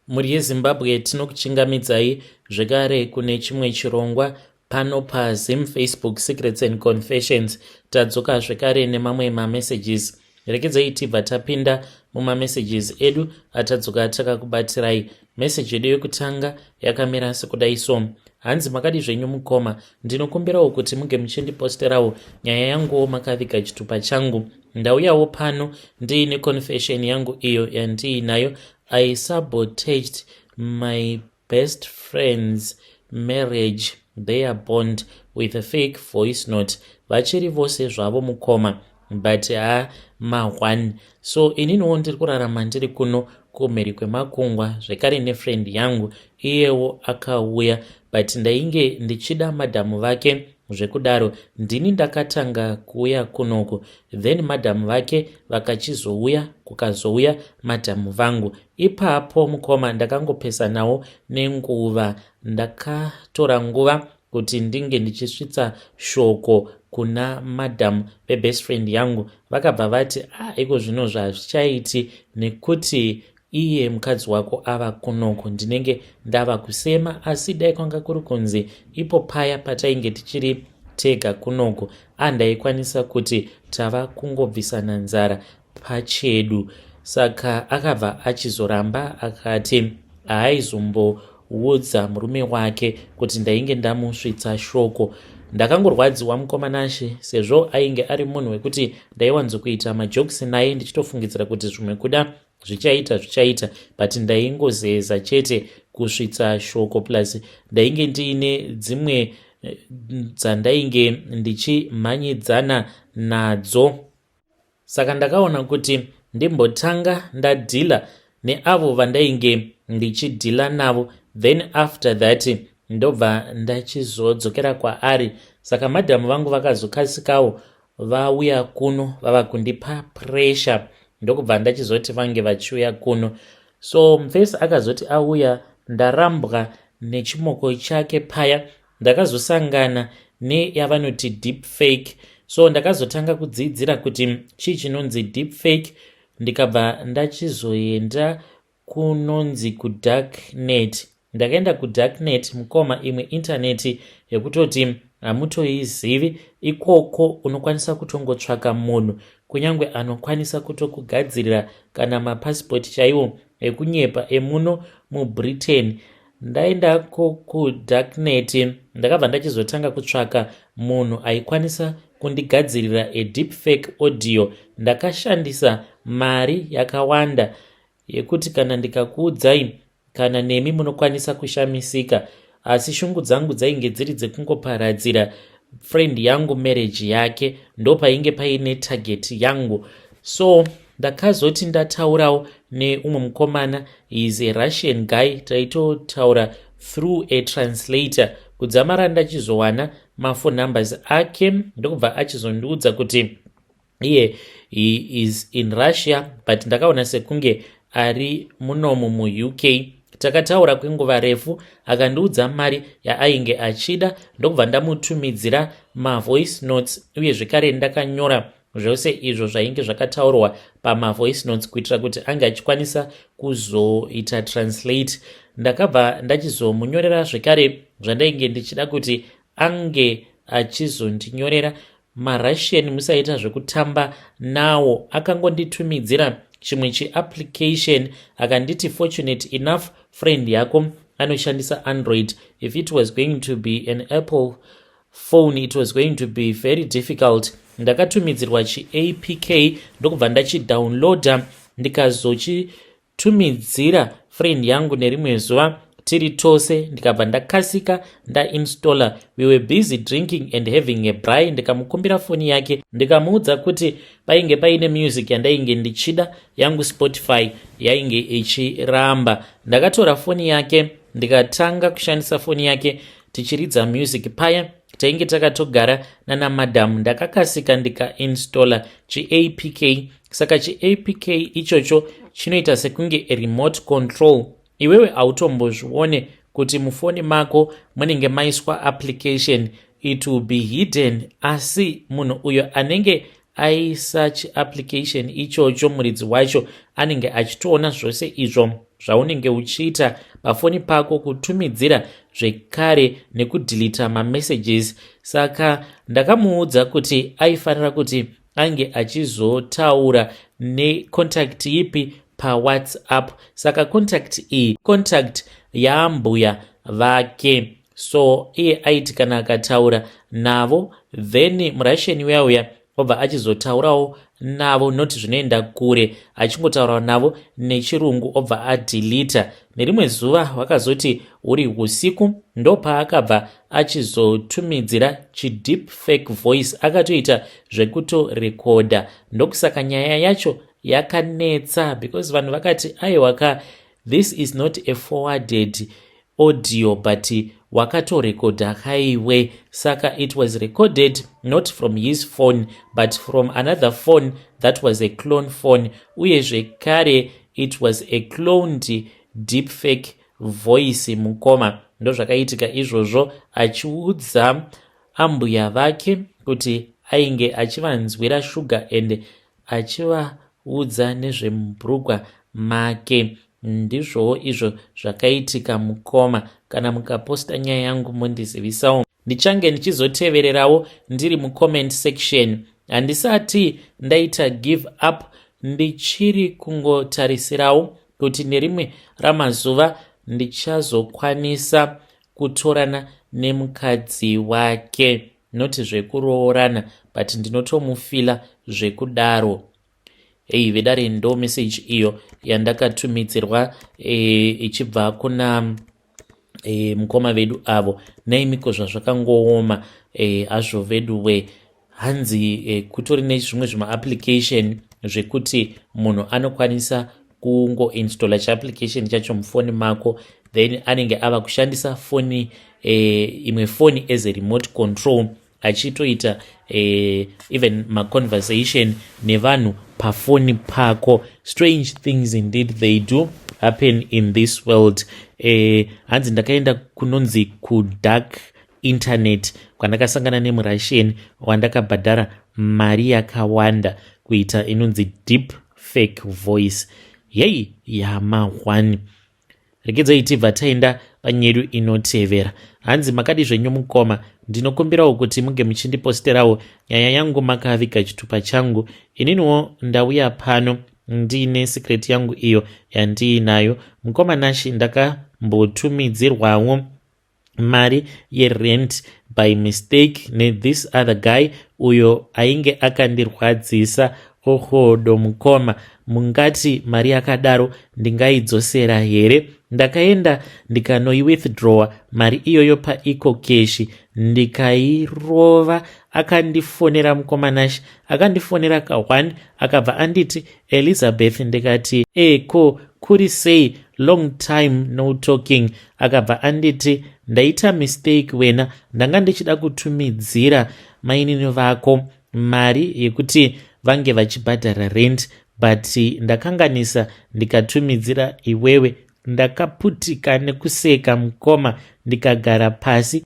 Mhuri yeZimbabwe, tinokuchingamidzai zvekare kune chimwe chirongwa pano paZim Facebook Secrets and Confessions. Tadzoka zvekare nemamwe mamessages. Rekedzai tibva tapinda mumamessages edu atadzoka takakubatirai. Meseji yedu yekutanga yakamira sekudai so: Hanzi, "Makadi zvenyu mukoma? Ndinokumbirawo kuti muge muchindiposterawo nyaya yanguwo makaviga chitupa changu. Ndauyawo pano ndiine confession yangu iyo yandiinayo. I sabotaged my best friend's marriage, their bond, with a fake voice note. Vachiri vose zvavo mukoma, but ha, ma1. So ininiwo ndiri kurarama ndiri kuno kumhiri kwemakungwa zvekare nefriend yangu. Iyewo akauya, but ndainge ndichida madhamu vake zvekudaro. Ndini ndakatanga kuuya kunoku, then madhamu vake vakachizouya, kukazouya madhamu vangu ipapo. Mukoma, ndakangopesanawo nenguva. Ndakatora nguva kuti ndinge ndichisvitsa shoko kuna madhamu vebest friend yangu. Vakabva vati, 'Ah, iko zvino zvazvichaiti nekuti iye mukadzi wako ava kunoko, ndinenge ndava kusema. Asi dai kwanga kuri kunzi ipo paya patainge tichiri tega kunoko, andaikwanisa kuti tava kungobvisana nzara pachedu.' Saka akabva achizoramba, akati haaizomboudza murume wake kuti ndainge ndamusvitsa shoko. Ndakangorwadziwa, mukoma Nashe, sezvo ainge ari munhu wekuti ndaiwanzokuita majokes naye, ndichitofungidzira kuti zvimwe kuda zvichaita, zvichaita, but ndaingozeza chete kusvitsa shoko. Plus ndainge ndiine dzimwe dzandainge ndichimhanyidzana nadzo, saka ndakaona kuti ndimbotanga ndadeala neavo vandainge ndichideala navo, then after that ndobva ndachizodzokera kwaari. Saka madhamu vangu vakazokasikawo vauya kuno, vava kundipa pressure, ndokubva ndachizoti vange vachiuya kuno. So mufesi akazoti auya, ndarambwa nechimoko chake paya, ndakazosangana neyavanoti deep fake. So ndakazotanga kudzidzira kuti chii chinonzi deep fake, ndikabva ndachizoenda kunonzi kudarknet. Ndakaenda kudarknet, mukoma, imwe intaneti yekutoti hamutoizivi. Ikoko unokwanisa kutongotsvaka munhu kunyange anokwanisa kutokugadzirira kana mapasipoti chaiwo ekunyepa emuno muBritain. Ndaendako kudarknet, ndakabva ndachizotanga kutsvaka munhu aikwanisa kundigadzirira adeep fake audio. Ndakashandisa mari yakawanda yekuti kana ndikakuudzai, kana nemi munokwanisa kushamisika. Asi shungu dzangu dzainge dziri dzekungoparadzira friend yangu marriage yake, ndo painge paine target yangu. So ndakazoti ndataurawo neumwe mukomana, is a Russian guy. Taitotaura through a translator kudzamara ndachizowana maphone numbers ake, ndokubva achizondiudza kuti iye he is in Russia, but ndakaona sekunge ari munomu muUK. Takataura kwenguva refu, akandiudza mari yaainge achida, ndokubva ndamutumidzira mavoice notes, uye zvekare ndakanyora zvose izvo zvainge zvakataurwa pamavoice notes kuitira kuti ange achikwanisa kuzoita translate. Ndakabva ndachizomunyorera zvekare zvandainge ndichida kuti ange achizondinyorera. MaRussian musaita zvekutamba nawo. Akangonditumidzira chimwe chiapplication, akanditi, 'Fortunate enough, friend yako anoshandisa Android. If it was going to be an Apple phone, it was going to be very difficult.' Ndakatumidzirwa chiAPK, ndokubva ndachidownloada, ndikazochitumidzira friend yangu nerimwe zuva tiri tose, ndikabva ndakasika ndainstalla. We were busy drinking and having a braai. Ndikamukumbira foni yake, ndikamuudza kuti painge paine music yandainge ndichida, yangu Spotify yainge ichiramba. Ndakatora foni yake, ndikatanga kushandisa foni yake tichiridza music paya tainge takatogara nanamadhamu. Ndakakasika ndikainstalla chiAPK. Saka chiAPK ichocho chinoita sekunge remote control. Iwewe hautombozvione kuti mufoni mako munenge maiswa application. It will be hidden, asi munhu uyo anenge aisa chiapplication ichocho, muridzi wacho anenge achitoona zvose izvo. zvaunenge uchiita pafoni pako, kutumidzira zvekare nekudhilita mamessages. Saka ndakamuudza kuti aifanira kuti ange achizotaura necontact ipi paWhatsApp. Saka contact iyi, contact yaambuya vake. So iye aiti kana akataura navo, then muRussian uya uya obva achizotaurawo navo, noti zvinoenda kure, achingotaurawo navo nechirungu, obva adhilita. Nerimwe zuva wakazoti uri usiku, ndopaakabva achizotumidzira chideep fake voice, akatoita zvekutorekodha. Ndokusaka nyaya yacho yakanetsa, because vanhu vakati, "Aiwaka, this is not a forwarded audio, but wakatorekodha kaiwe." Saka it was recorded not from his phone, but from another phone that was a clone phone. Uye zvekare it was a cloned deep fake voice. Mukoma, ndozvakaitika izvozvo, achiudza ambuya vake kuti ainge achivanzwira shuga and achivaudza nezvemubhurugwa make. Ndizvowo izvo zvakaitika, mukoma. Kana mukaposta nyaya yangu, mondizivisawo. Ndichange ndichizotevererawo ndiri mucomment section. Handisati ndaita give up, ndichiri kungotarisirawo kuti nerimwe ramazuva ndichazokwanisa kutorana nemukadzi wake, noti zvekuroorana, but ndinotomufila zvekudaro. Ei vedare, ndo message iyo yandakatumidzirwa ichibva kuna mukoma vedu avo. Naimiko zvazvakangooma hazvo vedu we. Hanzi kutori nezvimwe zvimaapplication zvekuti munhu anokwanisa kungoinstalla chiapplication chacho mufoni mako, then anenge ava kushandisa foni imwe foni as a remote control, achitoita even maconversation nevanhu pafoni pako. Strange things indeed, they do happen in this world. Hanzi ndakaenda kunonzi kudark internet, kwandakasangana nemuRussian wandakabhadhara mari yakawanda kuita inonzi deep fake voice. Yei, yama1. Regedzai tibva taenda panyedu inotevera. Hanzi, "Makadi zvenyu mukoma? Ndinokumbirawo kuti munge muchindiposterawo nyaya yangu makaviga chitupa changu. Ininiwo ndauya pano ndiine secret yangu iyo yandiinayo. Mukoma Nashi, ndakambotumidzirwawo mari yerent by mistake nethis other guy uyo ainge akandirwadzisa hohodo. Mukoma, mungati mari yakadaro ndingaidzosera here? Ndakaenda ndikanoiwithdrawa mari iyoyo paEcoCash, ndikairova. Akandifonera, mukoma Nashi, akandifonera ka1, akabva anditi, 'Elizabeth.' Ndikati, 'Eko, kuri sei? Long time no talking.' Akabva anditi, 'Ndaita mistake wena. Ndanga ndichida kutumidzira mainini vako mari yekuti vange vachibhadhara rent, but ndakanganisa ndikatumidzira iwewe.' Ndakaputika nekuseka, mukoma, ndikagara pasi.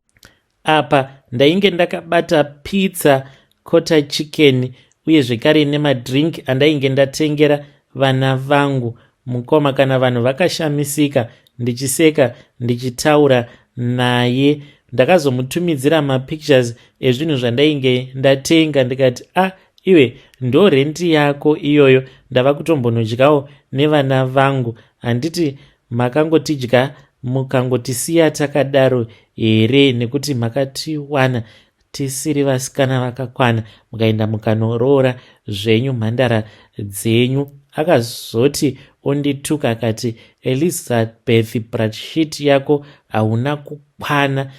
Apa ndainge ndakabata pizza, quarter chicken, uye zvekare nemadrink andainge ndatengera vana vangu. Mukoma, kana vanhu vakashamisika ndichiseka ndichitaura naye. Ndakazomutumidzira mapictures ezvinhu zvandainge ndatenga, ndikati, 'A ah, iwe, ndo rent yako iyoyo. Ndava kutombonodyawo nevana vangu. Handiti makangotidya mukangotisiya takadaro here, nekuti makatiwana tisiri vasikana vakakwana, mukaenda mukanoroora zvenyu mhandara dzenyu?' Akazoti ondituka, akati, 'Elizabeth, bratshit yako, hauna kukwana.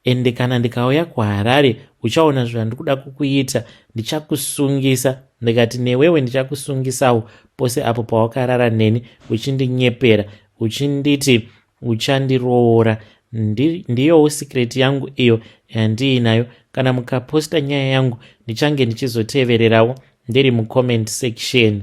Ende kana ndikauya kuHarare, uchaona zvandikuda kukuita. Ndichakusungisa.' Ndikati, 'Newewe ndichakusungisawo, pose apo pawakarara neni uchindinyepera uchinditi uchandiroora. Ndiyowo secret yangu iyo yandiinayo. Kana mukaposta nyaya yangu, ndichange ndichizotevererawo ndiri mucomment section.'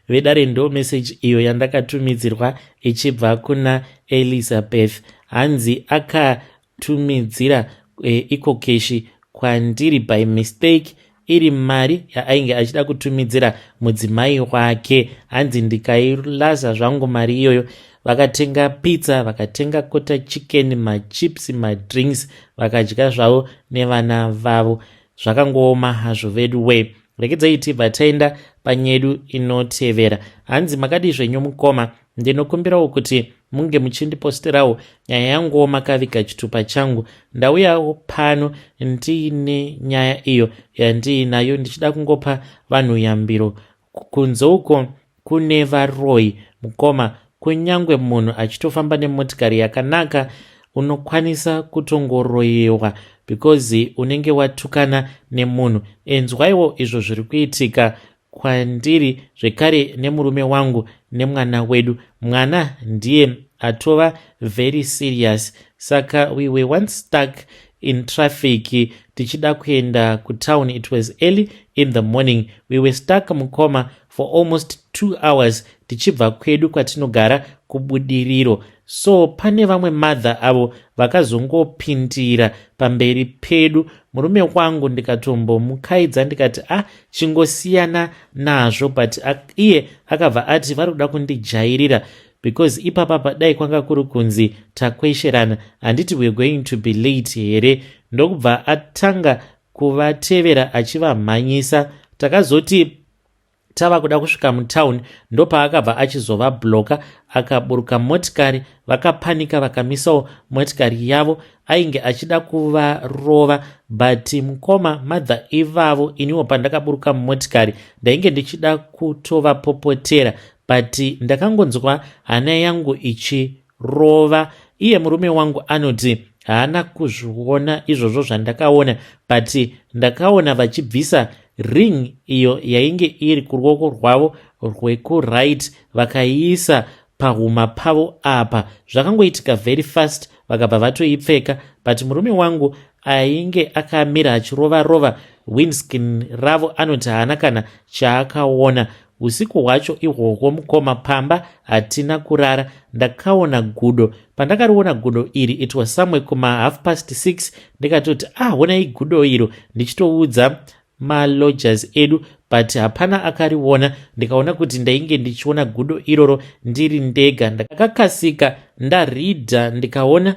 Vedare, ndo message iyo yandakatumidzirwa ichibva kuna Elizabeth. Hanzi akatumidzira EcoCash kwandiri by mistake. iri mari yaainge achida kutumidzira mudzimai wake. Hanzi ndikailaza zvangu mari iyoyo. Vakatenga pizza, vakatenga quarter chicken, machips, madrinks, vakadya zvavo nevana vavo. Zvakangooma hazvo vedu wee. Regedzai tibva taenda panyedu inotevera. Hanzi makadii zvenyu mukoma, ndinokumbirawo kuti munge muchindiposterawo nyaya yanguwo makaviga chitupa changu. Ndauyawo pano ndiine nyaya iyo yandiinayo, ndichida kungopa vanhu yambiro. Kunze uko kune varoyi mukoma, kunyangwe munhu achitofamba nemotikari yakanaka unokwanisa kutongoroyiwa because unenge watukana nemunhu. Enzwaiwo izvo zviri kuitika kwandiri zvekare nemurume wangu nemwana wedu. Mwana ndiye atova very serious. Saka we were once stuck in traffic tichida kuenda kutown. It was early in the morning. We were stuck mukoma for almost 2 hours tichibva kwedu kwatinogara kuBudiriro. So pane vamwe mother avo vakazongopindira pamberi pedu. Murume wangu ndikatombomukaidza ndikati, "Ah, chingosiyana nazvo," but iye akabva ati vari kuda kundijairira because ipapapa dai kwanga kuri kunzi takwesherana, handiti we are going to be late here? Ndokubva atanga kuvatevera achivamhanyisa. Takazoti tava kuda kusvika mutown ndopaakabva achizovabloka, akaburuka motikari. Vakapanika, vakamisawo motikari yavo. Ainge achida kuvarova, but mukoma, mother ivavo, iniwo pandakaburuka mumotikari ndainge ndichida kutovapopotera, but ndakangonzwa hana yangu ichirova. Iye murume wangu anoti haana kuzviona izvozvo zvandakaona, but ndakaona vachibvisa ring iyo yainge iri kuruoko rwavo rwekuright, vakaiisa pahuma pavo apa. Zvakangoitika very fast, vakabva vatoipfeka. But murume wangu ainge akamira achirova rova windscreen ravo anoti haana kana chaakaona. Usiku hwacho ihwohwo mukoma, pamba hatina kurara. Ndakaona gudo. Pandakariona gudo iri, it was somewhere kuma 6:30, ndikatoti, "Ah, honai gudo iro," ndichitoudza malodgers edu, but hapana akariona. Ndikaona kuti ndainge ndichiona gudo iroro ndiri ndega. Ndakakasika ndaridha, ndikaona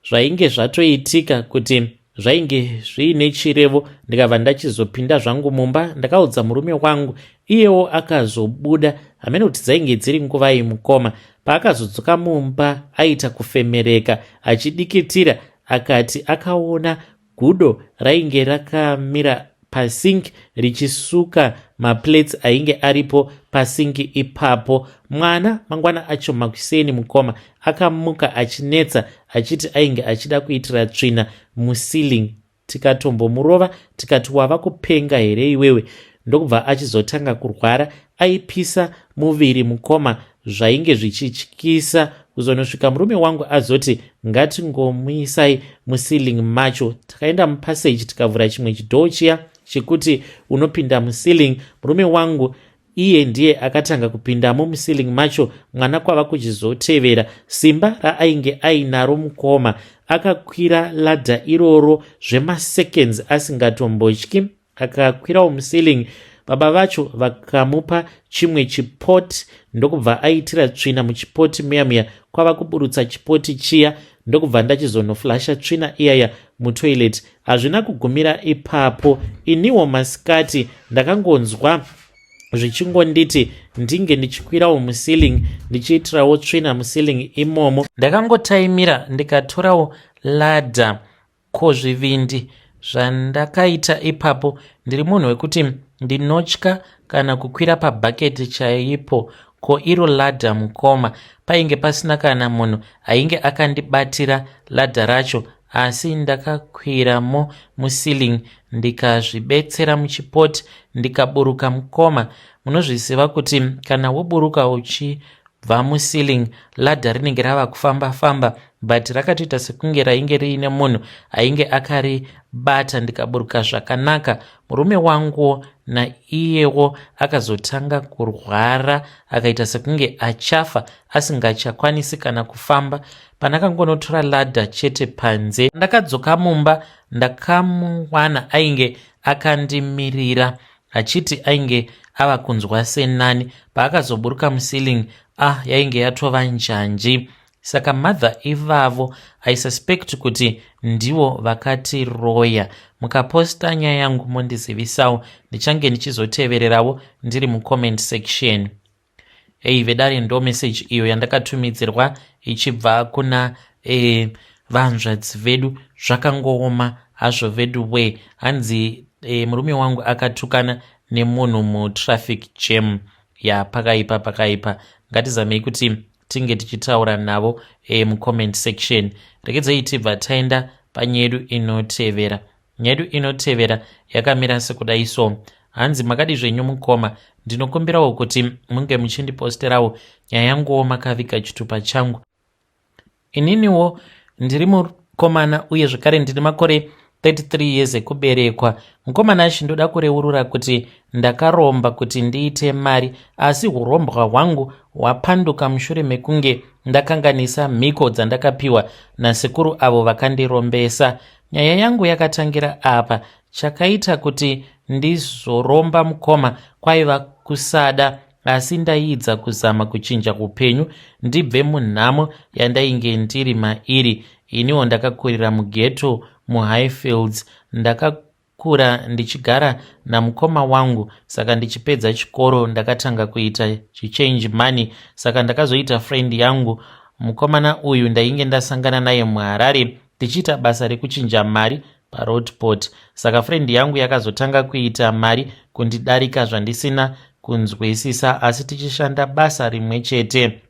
zvainge zvatoitika kuti zvainge zviine chirevo. Ndikabva ndachizopinda zvangu mumba, ndakaudza murume wangu, iyewo akazobuda. Hamene kuti dzainge dziri nguvai mukoma. Paakazodzoka mumba aita kufemereka achidikitira, akati akaona gudo rainge rakamira pasink richisuka maplates ainge aripo pasink ipapo. Mwana mangwana acho makuseni mukoma, akamuka achinetsa achiti ainge achida kuitira tsvina muceiling. Tikatombomurova tikati, "Wava kupenga here iwewe?" Ndokubva achizotanga kurwara. Aipisa muviri mukoma, zvainge zvichityisa. Kuzonosvika murume wangu azoti, "Ngatingomuisai muceiling macho." Takaenda mupassage, tikavhura chimwe chidhoo chiya chekuti unopinda muceiling. Murume wangu iye ndiye akatanga kupindamo muceiling macho, mwana kwava kuchizotevera. Simba raainge ainaro mukoma, akakwira ladder iroro zvemaseconds asingatombotyi. Akakwirawo muceiling, baba vacho vakamupa chimwe chipoti, ndokubva aitira tsvina muchipoti muya muya, kwava kuburutsa chipoti chiya, ndokubva ndachizonoflasha tsvina iyaya mutoilet. Hazvina kugumira ipapo. Iniwo masikati ndakangonzwa zvichingonditi ndinge ndichikwirawo muceiling, ndichiitirawo tsvina muceiling imomo. Ndakangotaimira, ndikatorawo ladder. Ko zvivindi zvandakaita ipapo! Ndiri munhu wekuti ndinotya kana kukwira pabhaketi chaipo, ko iro ladder mukoma! Painge pasina kana munhu ainge akandibatira ladder racho, asi ndakakwiramo muceiling, ndikazvibetsera muchipoti, ndikaburuka mukoma. Munozviziva kuti kana woburuka uchibva muceiling, ladder rinenge rava kufamba famba, but rakatoita sekunge rainge riine munhu ainge akaribata. Ndikaburuka zvakanaka. Murume wangu naiyewo akazotanga kurwara, akaita sekunge achafa, asingachakwanisi kana kufamba. Pandakangonotora ladder chete panze, ndakadzoka mumba, ndakamuwana ainge akandimirira achiti ainge ava kunzwa senani. Paakazoburuka muceiling, ah, yainge yatova njanji. Saka mother ivavo, I suspect kuti ndivo vakatiroya. Mukaposta nyaya yangu mondizivisawo, ndichange ndichizotevererawo ndiri mucomment section. Ei vedare, ndo message iyo yandakatumidzirwa ichibva kuna vanzvadzi vedu. Zvakangooma hazvo vedu we. Hanzi murume wangu akatukana nemunhu mutraffic jam. Ya, pakaipa, pakaipa. Ngatizamei kuti tinge tichitaura navo mucomment section. Regedzei tibva taenda panyaya yedu inotevera. Nyaya yedu inotevera yakamira sekudai so. Hanzi, "Makadi zvenyu mukoma? Ndinokumbirawo kuti munge muchindiposterawo nyaya yanguwo makaviga chitupa changu. Ininiwo ndiri mukomana uye zvekare ndine makore 33 years ekuberekwa. Mukomana achi, ndoda kureurura kuti ndakaromba kuti ndiite mari, asi urombwa hwangu hwapanduka mushure mekunge ndakanganisa mhiko dzandakapiwa nasekuru avo vakandirombesa. Nyaya yangu yakatangira apa. Chakaita kuti ndizoromba, mukoma, kwaiva kusada, asi ndaiidza kuzama kuchinja upenyu ndibve munhamo yandainge ndiri mairi. Iniwo ndakakurira mughetto muHighfields. Ndakakura ndichigara namukoma wangu. Saka ndichipedza chikoro ndakatanga kuita chichange money. Saka ndakazoita friend yangu. Mukomana uyu ndainge ndasangana naye muHarare tichiita basa rekuchinja mari paRoadport. Saka friend yangu yakazotanga kuita mari kundidarika zvandisina kunzwisisa, asi tichishanda basa rimwe chete.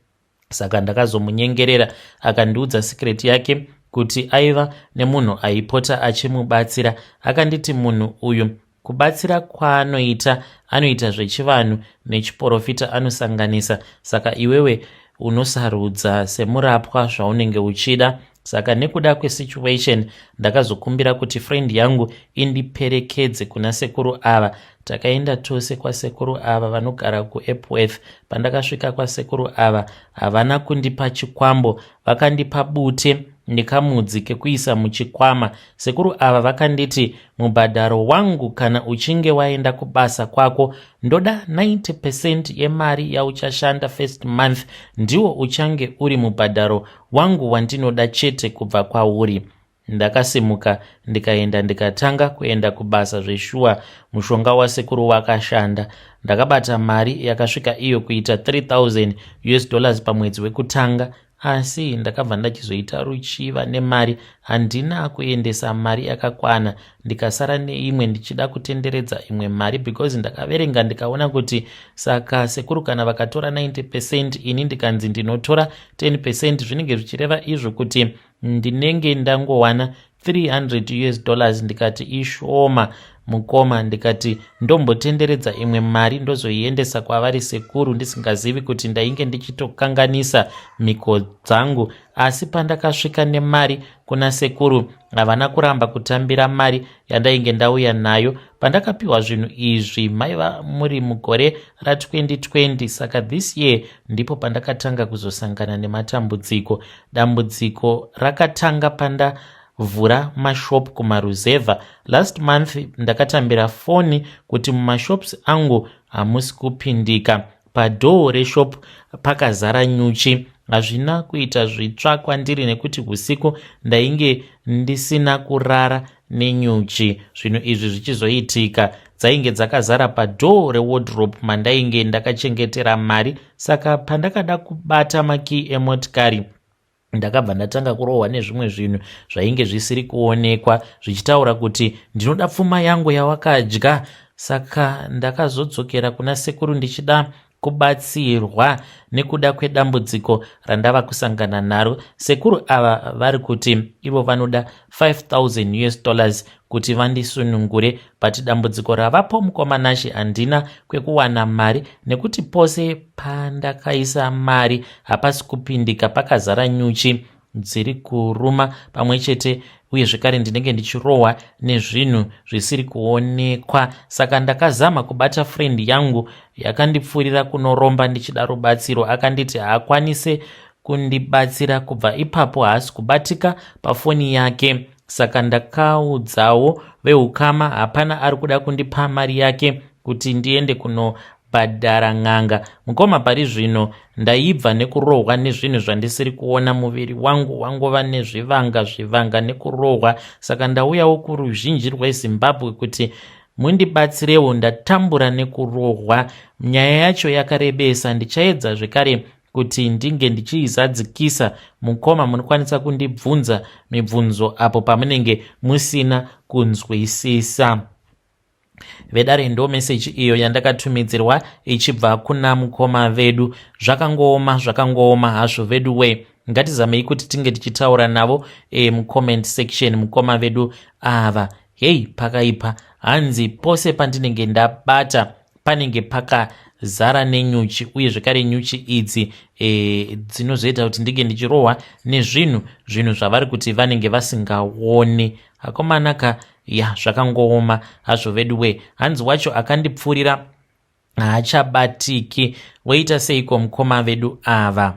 Saka ndakazomunyengerera, akandiudza secret yake kuti aiva nemunhu aipota achimubatsira. Akanditi munhu uyu kubatsira kwaanoita, anoita zvechivanhu nechiprofita, anosanganisa. Saka iwewe unosarudza semurapwa zvaunenge uchida. Saka nekuda kwesituation ndakazokumbira kuti friend yangu indiperekedze kuna sekuru ava. Takaenda tose kwasekuru ava vanogara kuEpworth. Pandakasvika kwasekuru ava, havana kundipa chikwambo, vakandipa bute nekamudzi kekuisa muchikwama. Sekuru ava vakanditi, 'Mubhadharo wangu, kana uchinge waenda kubasa kwako, ndoda 90% yemari yauchashanda first month, ndiwo uchange uri mubhadharo wangu wandinoda chete kubva kwauri.' Ndakasimuka ndikaenda, ndikatanga kuenda kubasa. Zveshuwa mushonga wasekuru wakashanda. Ndakabata mari yakasvika iyo kuita 3000 US dollars pamwedzi wekutanga, asi ndakabva ndachizoita ruchiva nemari. Handina kuendesa mari yakakwana, ndikasara neimwe ndichida kutenderedza imwe mari, because ndakaverenga ndikaona kuti saka sekuru kana vakatora 90%, ini ndikanzi ndinotora 10%, zvinenge zvichireva izvo kuti ndinenge ndangowana 300 US dollars. Ndikati ishoma, mukoma. Ndikati ndombotenderedza imwe mari, ndozoiendesa kwavari sekuru, ndisingazivi kuti ndainge ndichitokanganisa mhiko dzangu. Asi pandakasvika nemari kuna sekuru, havana kuramba kutambira mari yandainge ndauya nayo. Pandakapiwa zvinhu izvi maiva muri mugore ra2020. Saka this year ndipo pandakatanga kuzosangana nematambudziko. Dambudziko rakatanga pandavhura mashop kumaruzevha. Last month ndakatambira foni kuti mumashops angu hamusi kupindika, padoor reshop pakazara nyuchi. Hazvina kuita zvitsva kwandiri nekuti usiku ndainge ndisina kurara nenyuchi. Zvinhu izvi zvichizoitika, dzainge dzakazara padoor rewardrobe mandainge ndakachengetera mari. Saka pandakada kubata makii emotikari, ndakabva ndatanga kurohwa nezvimwe zvinhu zvainge zvisiri kuonekwa, zvichitaura kuti ndinoda pfuma yangu yawakadya. Saka ndakazodzokera kuna sekuru ndichida kubatsirwa nekuda kwedambudziko randava kusangana naro. Sekuru ava vari kuti ivo vanoda 5000 US dollars kuti vandisunungure, but dambudziko ravapo, mukoma Nashe, handina kwekuwana mari nekuti pose pandakaisa mari hapasi kupindika, pakazara nyuchi dziri kuruma pamwe chete, uye zvekare ndinenge ndichirohwa nezvinhu zvisiri kuonekwa. Saka ndakazama kubata friend yangu yakandipfuurira kunoromba ndichida rubatsiro. Akanditi haakwanise kundibatsira. Kubva ipapo haasi kubatika pafoni yake. Saka ndakaudzawo veukama, hapana ari kuda kundipa mari yake kuti ndiende kunobhadhara n'anga. Mukoma, pari zvino ndaibva nekurohwa nezvinhu zvandisiri kuona. Muviri wangu wangova nezvivanga zvivanga nekurohwa. Saka ndauyawo kuruzhinji rweZimbabwe kuti mundibatsirewo, ndatambura nekurohwa. Nyaya yacho yakarebesa, ndichaedza zvekare kuti ndinge ndichiizadzikisa. Mukoma, munokwanisa kundibvunza mibvunzo apo pamunenge musina kunzwisisa. Vedare, ndo meseji iyo yandakatumidzirwa ichibva kuna mukoma vedu. Zvakangooma, zvakangooma hazvo vedu we. Ngatizamei kuti tinge tichitaura navo mucomment section, mukoma vedu ava. Hei, pakaipa. Hanzi pose pandinenge ndabata panenge pakazara nenyuchi, uye zvekare nyuchi idzi dzinozoita kuti ndinge ndichirohwa nezvinhu, zvinhu zvavari kuti vanenge vasingaoni. Akomanaka, ya, zvakangooma hazvo vedu we. Hanzi wacho akandipfurira haachabatiki, woita seiko mukoma vedu ava?